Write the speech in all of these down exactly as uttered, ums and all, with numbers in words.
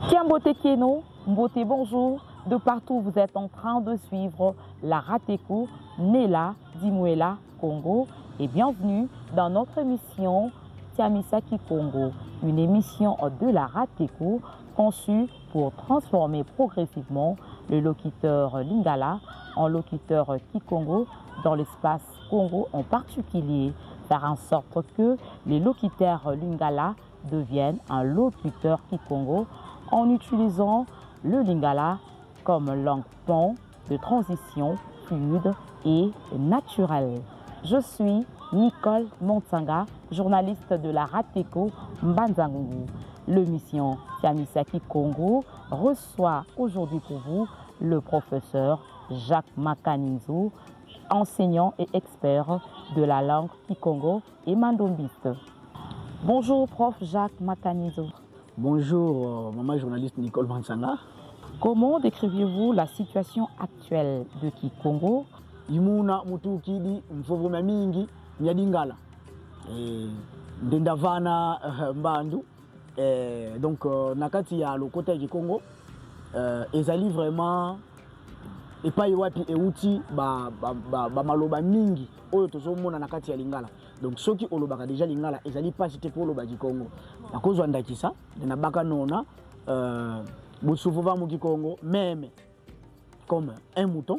Kiambote kieno, mbote bonjour, de partout où vous êtes en train de suivre la Rateko, Nela, Dimuela, Kongo, et bienvenue dans notre émission Tiamisa Kikongo, une émission de la Rateko conçue pour transformer progressivement le locuteur lingala en locuteur kikongo dans l'espace Kongo en particulier, faire en sorte que les locuteurs lingala deviennent un locuteur kikongo en utilisant le lingala comme langue pont de transition fluide et naturelle. Je suis Nicole Montsanga, journaliste de la Rateko Mbanza-Ngungu. L'émission Tiamisa Kikongo reçoit aujourd'hui pour vous le professeur Jacques Makanizou, enseignant et expert de la langue kikongo et mandombiste. Bonjour, prof Jacques Makanizou. Bonjour, euh, maman journaliste Nicole Montsanga. Comment décririez-vous la situation actuelle de Kikongo? I muna mutukidi mvovo miamingi mia Lingala. Eh, ndenda vana, euh, mbandu. Eh, donc, euh, na kati ya lokota ya Kikongo, euh, ezali vraiment epai wapi euti ba, ba, ba, ba maloba mingi oyo tozomona na kati ya Lingala. Donc, soki olobaka déjà Lingala, ezali mpasi te mpo oloba Kikongo. Nakozwa ndakisa, nabaka nona, euh, bonso vova mu Kikongo, meme, comme un mouton,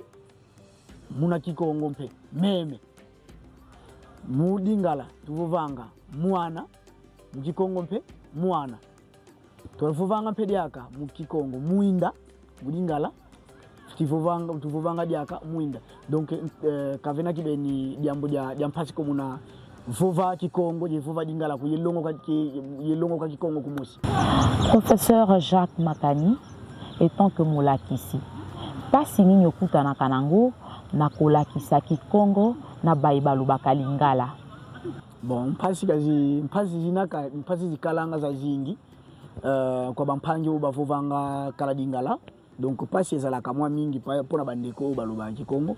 muna Kikongo mpe, meme. Mu Lingala, tuvovanga mwana, mu Kikongo mpe, mwana. Tuvovanga mpe diaka mu Kikongo, mwinda, mu Lingala, tuvovanga, tuvovanga diaka mwinda. Donc, euh, ka vena kibeni diambu dia, dia mpasi ko muna vova Kikongo, ye vova Lingala ko, ye longoka ki-, ye longoka Kikongo kumosi. Professeur Jacques Makani, en tant que mulakisi, mpasi nini okutanaka na yango na kolakisa Kikongo na baye balobaka Lingala? Bon, mpasi kazi, mpasi zinaka, mpasi zikalanga zazingi, euh, kwa bampangi oyo bavovanga kala Lingala. Donc, mpasi ezalaka mwa mingi pa-, mpo na bandeko oyo balobaka Kikongo.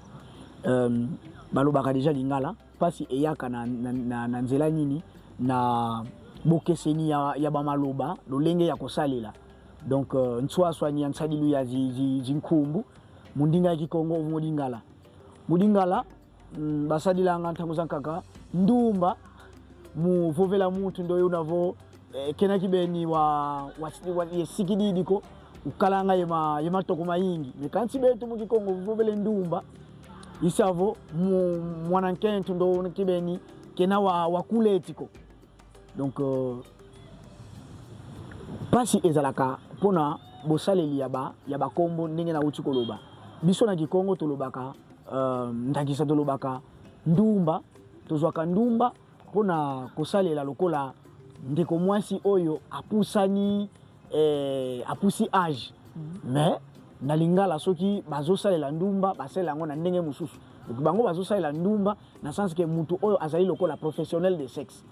Euh, balobaka déjà Lingala. Mpasi eyaka na, na, na, na nzela nini? Na bokeseni ya, ya bamaloba, lolenge ya kosalela. Donc, euh, nswaswani ya nsadilu ya zi-, zi-, zinkumbu, mu ndinga ya Kikongo, mu Lingala. Mu Lingala, mm, basadilanga ntangu zankaka ndumba mu vovela muntu ndoyo una vo, eh, kena kibeni wa, wa, wa, ye sikididi ko, ukalanga ye ma-, ye matoko mayingi. Mais kansi beto mu Kikongo vovele ndumba, i sa vo mu-, mwana nkento ndo kibeni kena wa, wa kuleti ko. Donc, euh, mpasi ezalaka mpo na bosaleli ya ba, ya bakombo ndenge nauti koloba. Biso na Kikongo tolobaka, euh, ndakisa tolobaka ndumba, tozwaka ndumba mpo na kosalela lokola ndeko mwasi oyo apusani, eh, apusi âge. Mhm. Mais na Lingala, soki bazosalela ndumba, basalela yango na ndenge mosusu. Donc, bango bazosalela ndumba na sens que mutu oyo azali lokola professionnel de sexe.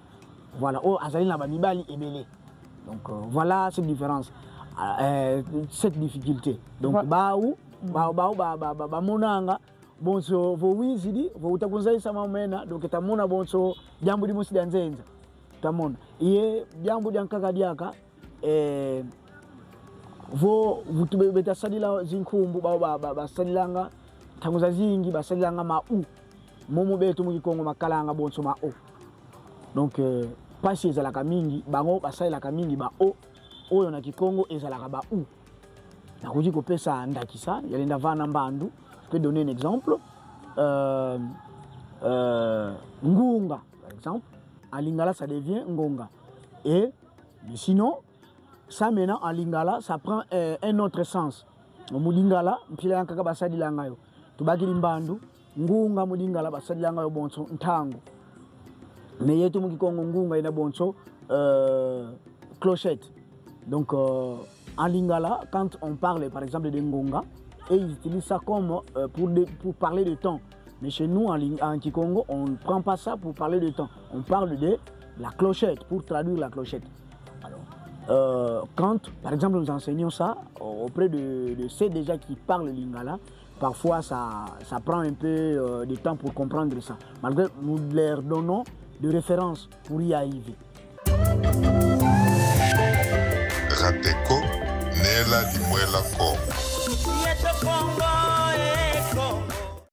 Voilà, oyo azali na bamibali ebele. Donc, euh, voilà cette différence, euh, cette difficulté. Donc, va- bawu, mm, ba-, bawu ba, ba, ba, bamonanga bonso vo wizidi, vo uta kunzaisa mamena, donc tamona bonso diambu dimosi dia nzenza. Tamona. Ye diambu diankaka diaka, eh, vo vutu be-, beta sadila zinkumbu, ba, ba, ba, basadilanga, ntangu zazingi basadilanga ma u. Momo beto mu Kikongo makalanga bonso ma o. Donc, euh, mpasi ezalaka mingi, bango basalelaka mingi ba o, oyo na Kikongo ezalaka ba u. Nakoki kopesa ndakisa, ya lenda vana mbandu, je peux donner un exemple. Euh, euh, ngunga, par exemple, en lingala, ça devient ngonga. Et, mais sinon, ça maintenant, en lingala, ça prend, euh, un autre sens. Mu Lingala, mpila yankaka basadilanga yo. Tubakidi mbandu, ngunga mu Lingala basadilanga yo bonso ntangu. Mais yeto mu Kikongo ngunga ina bonso, euh, clochette. Donc, euh, en Lingala, quand on parle, par exemple, de ngonga, et ils utilisent ça comme, euh, pour de-, pour parler de temps. Mais chez nous, en ling-, en Kikongo, on ne prend pas ça pour parler de temps. On parle de la clochette, pour traduire la clochette. Alors, euh, quand, par exemple, nous enseignons ça au-, auprès de, de ceux déjà qui parlent Lingala, parfois ça, ça prend un peu, euh, de temps pour comprendre ça. Malgré nous leur donnons de références pour y arriver. Rateko, ne Dimwela, Dimwela Kongo.